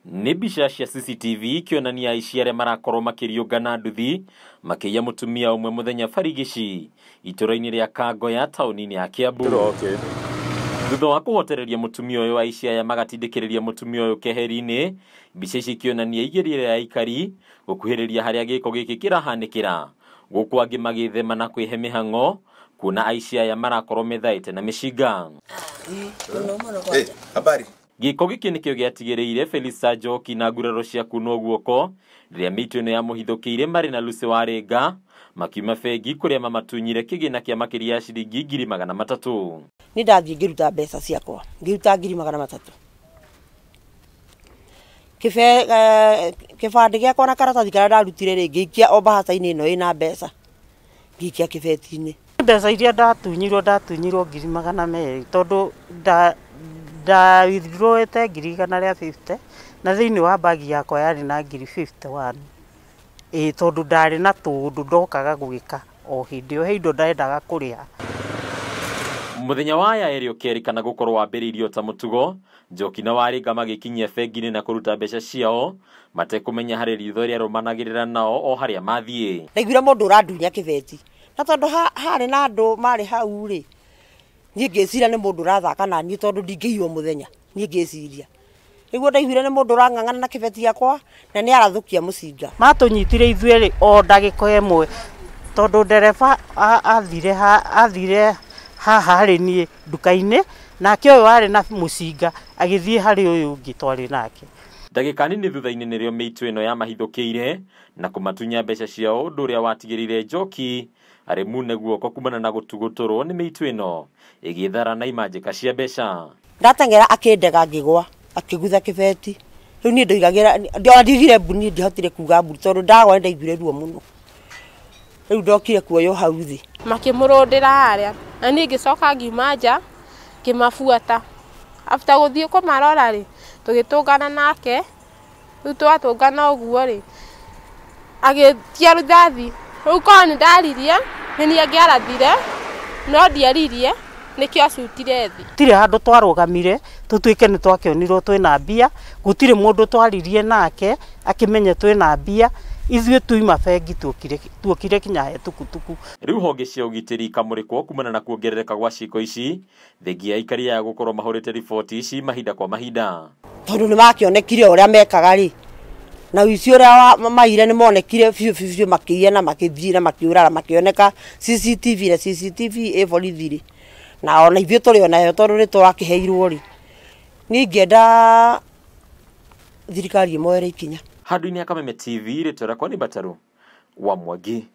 Nĩ mbica cia CCTV ikĩonania aici arĩa marakorwo makĩriũngana nduthi makĩiya mũtumia ũmwe mũthenya barigici itũra-inĩ rĩa Kangoya taũni-inĩ ya Kiambu. Thutha wa kũhotereria mũtumia ũyũ, aici aya magatindĩkĩrĩria mũtumia ũyũ keheri-inĩ. Mbica ici ikĩonania igerio rĩa aikari gũkuhĩrĩria harĩa gĩko gĩkĩ kĩrahanĩkĩra, gũkũ angĩ magĩthema na kwĩhe mĩhang'o kuona aici aya marakorwo methaĩte na mĩcinga. Habari. Gĩko gĩkĩ nĩkĩo gĩatigĩrĩire Felista Njoki na nguraro cia kunwo guoko rĩrĩa mĩitũ ĩno yamũhithũkĩire marĩ na Lucy Warĩnga makiuma bengi kũrĩa mamatunyire kĩgĩna kĩa makĩria ya ciringi 300,000. Nĩ ndathiĩ ngĩruta mbeca ciakwa, ngĩruta 300,000. Kĩbandĩ gĩakwa na karatathi karĩa ndarutire rĩ, ngĩikia o mbahaca-inĩ ĩno ĩna mbeca, ngĩikia kĩbeti-inĩ. Mbeca iria ndatunyirwo 200,000 tondũ nda withdrawete 150,000 na thĩinĩ wa bagi yakwa yarĩ na 51,000. Ĩĩ tondũ ndarĩ na tũũndũ ndokaga gwĩka o hĩndĩ ĩyo, he indo ndendaga kũrĩha. Mũthenya wa aya erĩ ũkĩerĩkana gũkorwo wambĩrĩirio ta mũtugo, Njoki na Warĩnga magĩkinyia bengi-inĩ na kũruta mbeca ciao matekũmenya harĩ ritho rĩarũmanagĩrĩra nao o harĩa mathiĩ. Ndaiguire mũndũ ũrandunya kĩbeti, na tondũ harĩ na andũ marĩ hau rĩ, niĩ ngĩciria nĩ mũndũ ũrathaka na niĩ tondũ ndingĩiywo mũthenya, niĩ ngĩciria. Nĩguo ndaiguire nĩ mũndũ ũrang'ang'ana na kĩbeti gĩakwa na nĩ arathũkia mũcinga. Matũnyitire ithuĩ rĩ o ndagĩka ĩmwe tondũ ndereba athire haha harĩ niĩ nduka-inĩ, nake ũyũ warĩ na mũcinga agĩthiĩ harĩ ũyũ ũngĩ twarĩ nake. Ndagĩka nini thutha-inĩ nĩrĩo mĩitũ ĩno yamahithũkĩire na kũmatunya mbeca ciao, ũndũ ũrĩa watigĩrĩire Njoki arĩ mune guoko kumana na gũtugũtũrwo nĩ mĩitũ ĩno ĩgĩthara na imanjĩka cia mbeca. Ndateng'era akĩndega ngĩgwa, akĩgutha kĩbeti. Rĩu niĩ ndoigagĩra, ona ndiugire mbu, niĩ ndihotire kuga mbu tondũ ndagwa nĩndaiguire ruo mũno. Rĩu ndokire kuoywo hau thĩ. Makĩmũrũndĩra harĩa, na niĩ ngĩcoka ngiuma nja ngĩmabuata. After gũthiĩ kũmarora rĩ, tũgĩtũngana nake. Rĩu twatũngana ũguo rĩ, agĩtia rũthathi. Rĩu korwo nĩ ndaririe, nĩ niĩ angĩarathire, no ndiaririe, nĩkĩo acutire thĩ. Gũtirĩ handũ twarũgamire tũtuĩke nĩ twakĩonirwo twĩna mbia, gũtirĩ mũndũ twaririe nake akĩmenye twĩna mbia. Ithuĩ tuima bengi tuokire kinya he tukutuku. Rĩu honge cia ũgitĩri ikamũrĩkwo kumana na kuongerereka gwa ciĩko ici, thengia aikari aya gũkorwo mahũrĩte riboti ici mahinda kwa mahinda. Tondũ nĩ makĩonekire ũrĩa mekaga rĩ, na ũici ũrĩa maire nĩ monekire biũ biũ biũ, makĩiya na makĩthiĩ na makĩũrara, makĩoneka CCTV na CCTV ĩ borithi rĩ, na ona ithuĩ tũrĩ onayo tondũ nĩ tũrakĩheirwo rĩ. Niĩ ingĩenda thirikari ĩmoere ikinya. Handũ-inĩ ya Kameme TV, rĩtwa rĩakwa nĩ Mbataru wa Mwangi.